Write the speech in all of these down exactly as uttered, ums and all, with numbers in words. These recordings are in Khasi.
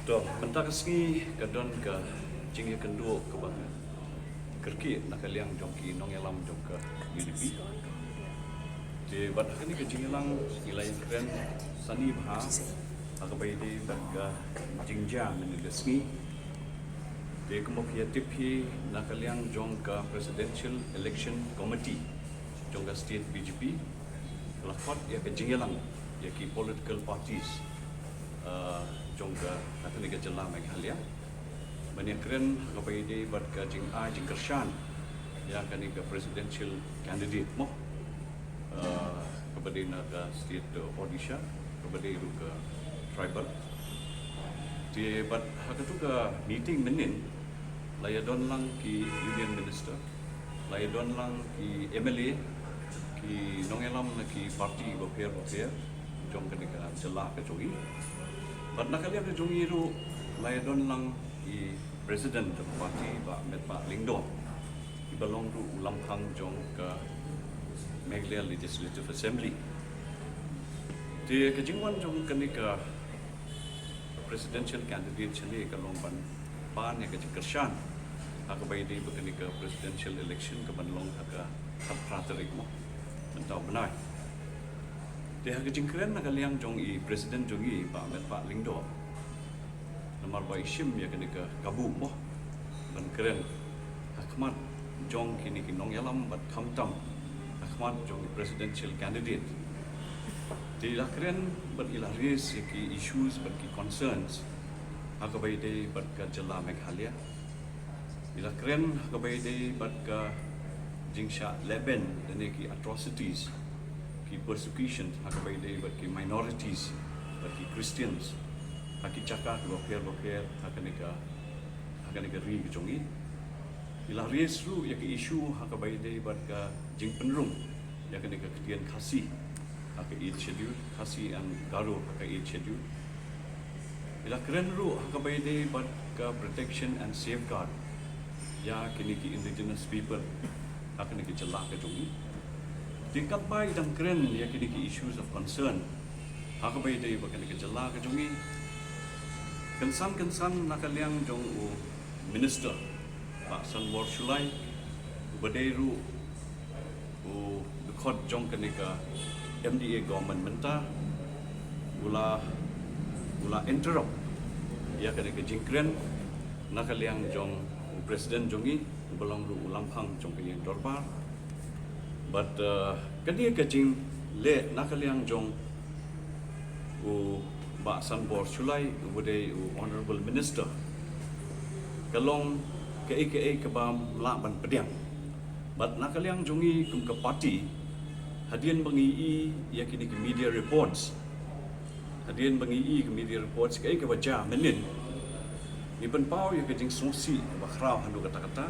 To, mynta ka sngi ka don ka jingïakynduh kaba kyrkieh na ka liang jong ki nongïalam jong ka U D P. Te bad ha kane ka jingïalang ngi la ïakren sani bha ha kaba ïadei bad ka jingjia mynne ka sngi. Te kumba phi ïatip hi, na ka liang jong ka Presidential Election Committee jong ka State B J P ka la khot ïa ka jingïalang ïa ki political parties, ah, jong ka, ha kane ka jylla Meghalaya ban ïakren ha kaba ïadei bad ka jingai jingkyrshan ïa kane ka presidential candidate mo, ah, kaba dei na ka state, uh, Odisha, kaba dei ruh ka tribal. Te bad ha katu ka meeting mynnin la ïadon lang ki Union Minister, la ïadon lang ki M L A, ki nongïalam na ki party bapher bapher jong kane ka jylla ka jong ngi. Bad na ka liang ka jong ngi ruh la ïadon lang i President jong ka party, Bah Metbah Lyngdoh, iba long ruh u lamphang jong ka Meghalaya Legislative Assembly. Te ka jingwan jong kane ka presidential candidate shane ka long ban pan ïa ka jingkyrshan ha kaba ïadei bad kane ka presidential election kaban long ha ka khatphra tarik mo, mynta u bnai. Te ha ka jingkren na ka liang jong i President jong ngi, Bah Metbah Lyngdoh, namar ba i shim ïa kane ka kabu mo ban kren ha khmat jong kine ki nongïalam bad khamtam ha khmat jong i presidential candidate. Te i la kren bad i la raise ïa ki issues bad ki concerns ha kaba ïadei bad ka jylla Meghalaya. I la kren ha kaba ïadei bad ka jingshah lehbeiñ lane ki atrocities, ki persecution ha kaba ïadei bad ki minorities bad ki Christians ha ki jaka kiba pher bapher ha kane ka, ha kane ka ri ka jong ngi. I la raise ruh ïa ka issue ha kaba ïadei bad ka jingpynrung ïa kane ka ktien Khasi ha ka Eighth Schedule, Khasi and Garo ha ka Eighth Schedule. I la kren ruh ha kaba ïadei bad ka protection and safeguard ïa kine ki indigenous people ha kane ka jylla ka jong ngi. Te katba i dang kren ïa kine ki issues of concern ha kaba ïadei bad kane ka jylla ka jong ngi, kynsan kynsan na ka liang jong u Minister Bah Sanbor Shullai, uba dei ruh u dkhot jong kane ka M D A government mynta, u la, u la interrupt ïa kane ka jingkren na ka liang jong u President jong ngi, uba long ruh u lamphang jong ka ïing dorbar. Bad, uh, kane ka jingleh na ka liang jong u Bah Sanbor Shullai, uba dei u Honorable Minister, ka long kaei kaei kaba ym lah ban pdiang. Bad na ka liang jong ngi kum ka party, hadien ba ngi i ïa kine ki media reports, hadien ba ngi i ki media reports kaei kaba jia mynnin, ngi pynpaw ïa ka jingsngewsih kaba khraw haduh katta katta.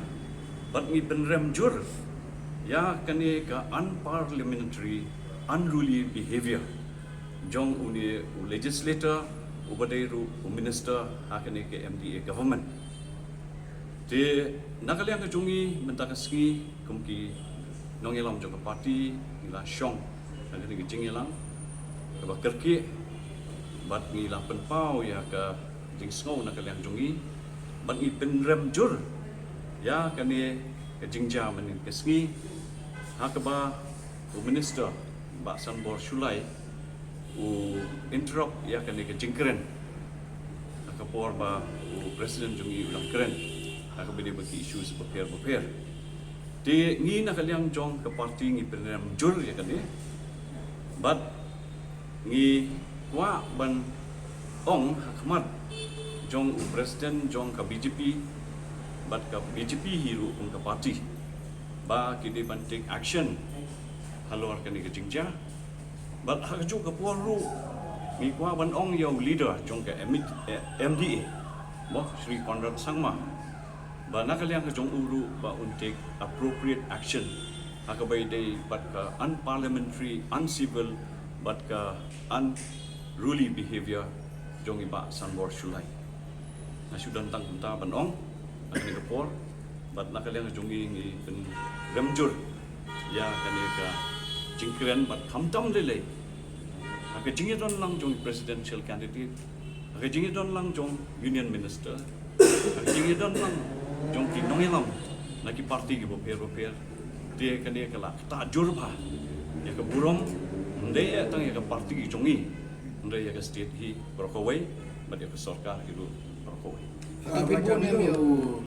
Bad ngi pynrem jur ïa kane ka unparliamentary, unruly behavior jong une u legislator, uba dei ruh u minister ha kane ka M D A government. Te na ka liang ka jong ngi mynta ka sngi kum ki nongïalam jong ka party, ngi la shong ha kane ka jingïalang kaba kyrkieh, bad ngi la pynpaw ïa ka jingsngew na ka liang jong ngi, bad ngi pynrem jur ïa kane ka jingjia mynne ka sngi, ha kaba u minister Bah Sanbor Shullai u interrupt ïa kane ka jingkren ha ka por ba u president jong ngi u dang kren ha kaba ïadei bad ki issues bapher bapher. Te ngi na ka liang jong ka party ngi pynrem jur ïa kane, bad ngi kwah ban ong ha khmat jong u president jong ka B J P bad ka B J P hi ruh kum ka party ba ki dei ban take action halor kane ka jingjia. Bad ha kajuh ka por ruh ngi kwah ban ong ïa u leader jong ka M-, eh, M D A, mo, Shri Conrad Sangma, ba na ka liang ka jong u ruh ba un take appropriate action ha kaba ïadei bad ka unparliamentary, uncivil bad ka unruly behavior jong i Bah Sanbor Shullai. Nga shu don tang kumta ban ong ha kane ka por, bad na ka liang jong ngi ngi pynrem jur ïa kane ka jingkren, bad khamtam lei lei ha ka jingïadon lang jong i presidential candidate, Ha ka jingïadon lang jong Union Minister, ha ka jingïadon lang jong ki nongïalam na ki parti ki bapher bapher, te kane ka la ktah jur bha ïa ka burom, ym dei tang ïa ka parti jong ngi, hynrei ïa ka state hi baroh kawei, bad ïa ka sorkar hi ruh baroh kawei. Ka pynbun ïa u